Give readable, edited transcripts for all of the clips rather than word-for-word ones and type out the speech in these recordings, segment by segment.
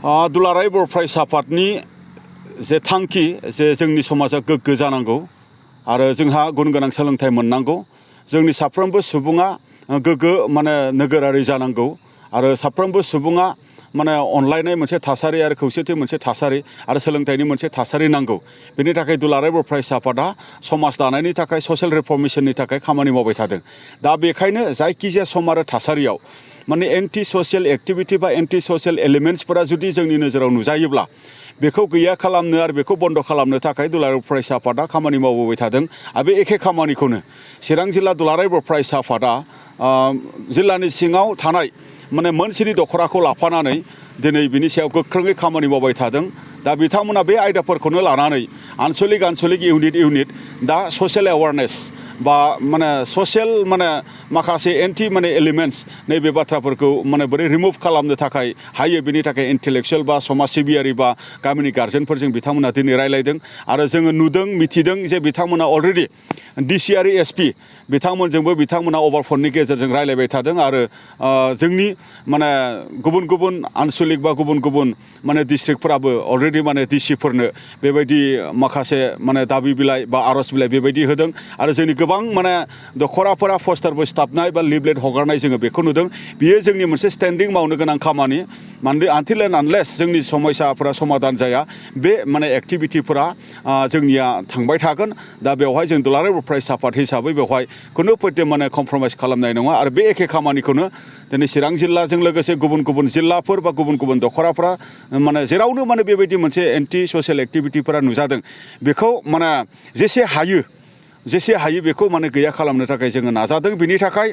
दुलाराय बर' फरायसा आफादनि जे थांखि जे जोंनि समाजा गोग्गो जानांगौ आरो जोंहा गुन गोनां सोलोंथाइ मोननांगौ जोंनि साफ्रोमबो सुबुङा गोग्गो नोगोरारि जानांगौ आरो साफ्रोमबो सुबुङा अनलायनाय मोनसे थासारि आरो खौसेथि मोनसे थासारि आरो सोलोंथाइनि मोनसे थासारि नांगौ बेनि थाखाय दुलाराय बर' फरायसा आफादा समाज दानायनि थाखाय ससियेल रिफर्मेशननि थाखाय खामानि मावबाय थादों दा बेखायनो जायखिजाया सम आरो थासारियाव एन्टि ससियेल एक्टिभिटी बा एन्टि ससियेल एलिमेन्ट्सफोरा जुदि जोंनि नोजोराव नुजायोब्ला बेखौ गैया खालामनो आरो बेखौ बन्द खालामनो थाखाय दुलाराय बर' फरायसा आफादा खामानि मावबोबाय थादों आरो बे एखे खामानिखौनो चिरां जिल्ला दुलाराय बर' फरायसा आफादा जिल्लानि सिङाव थानाय मोनसिनि दख'राखौ लाफानानै दिनै बिनि सायाव गोख्रोङै खामानि मावबाय थादों दा बिथांमोना बे आयदाफोरखौनो लानानै आनसलिक इउनिट दा ससियेल एवारनेस बा ससियेल माखासे एन्टि एलिमेन्ट्स नैबे बाथ्राफोरखौ बोरै रिमुभ खालामनो थाखाय हायो बेनि थाखाय इन्टेलेक्सुयेल बा समाज सिबियारि बा गामिनि गार्जेनफोरजों बिथांमोना दिनै रायलायदों आरो जोङो नुदों मिथिदों जे बिथांमोना अलरेडि डिसि आरो एसपि बिथांमोनजोंबो बिथांमोना अभार फननि गेजेरजों रायलायबाय थादों आरो जोंनि गुबुन गुबुन आनसलिक बा गुबुन गुबुन डिस्ट्रिक्टफोराबो अलरेडि डिसिफोरनो बेबायदि माखासे दाबि बिलाइ बा आर'ज बिलाइ बेबायदि होदों आरो जोंनि गोबां दख'राफोरा पस्टारबो सिथाबनाय बा लिफलेट हगारनाय जोङो बेखौ नुदों बियो जोंनि मोनसे स्टेन्डिं मावनो गोनां खामानि आनटिल एन्ड आनलेस जोंनि समस्याफोरा समाधान जाया बे एक्टिभिटिफोरा जोंनिया थांबाय थागोन दा बेवहाय जों दुलाराय बर' फरायसा आफाद हिसाबै बेवहाय खुनु पयटे कमप्रमाइस खालामनाय नङा आरो बे एखे खामानिखौनो दिनै चिरां जिल्लाजों लोगोसे गुबुन गुबुन जिल्लाफोर बा गुबुन गुबुन दख'राफोरा जेरावनो बेबायदि मोनसे एन्टि ससियेल एक्टिभिटिफोरा नुजादों बेखौ जेसे हायो बेखौ गैया खालामनो थाखाय जोङो नाजादों बिनि थाखाय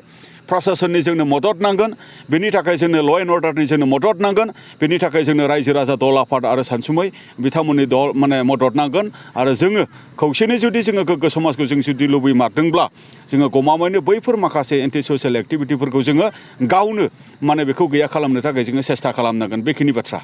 प्रशासननि जोंनो मदद नांगोन बिनि थाखाय जोंनो ल' एन्ड अर्डारनि जोंनो मदद नांगोन बिनि थाखाय जोंनो रायजो राजा दल आफाद आरो सानसुमै बिथांमोननि मदद नांगोन आरो जोङो खौसेनि जुदि जोङो गोग्गो समाजखौ जों जुदि लुबैमारदोंब्ला जोङो गमामायैनो बैफोर माखासे एन्टि ससियेल एक्टिभिटिफोरखौ जोङो गावनो बेखौ गैया खालामनो थाखाय जोङो सेस्था खालामनांगोन बेखिनि बाथ्रा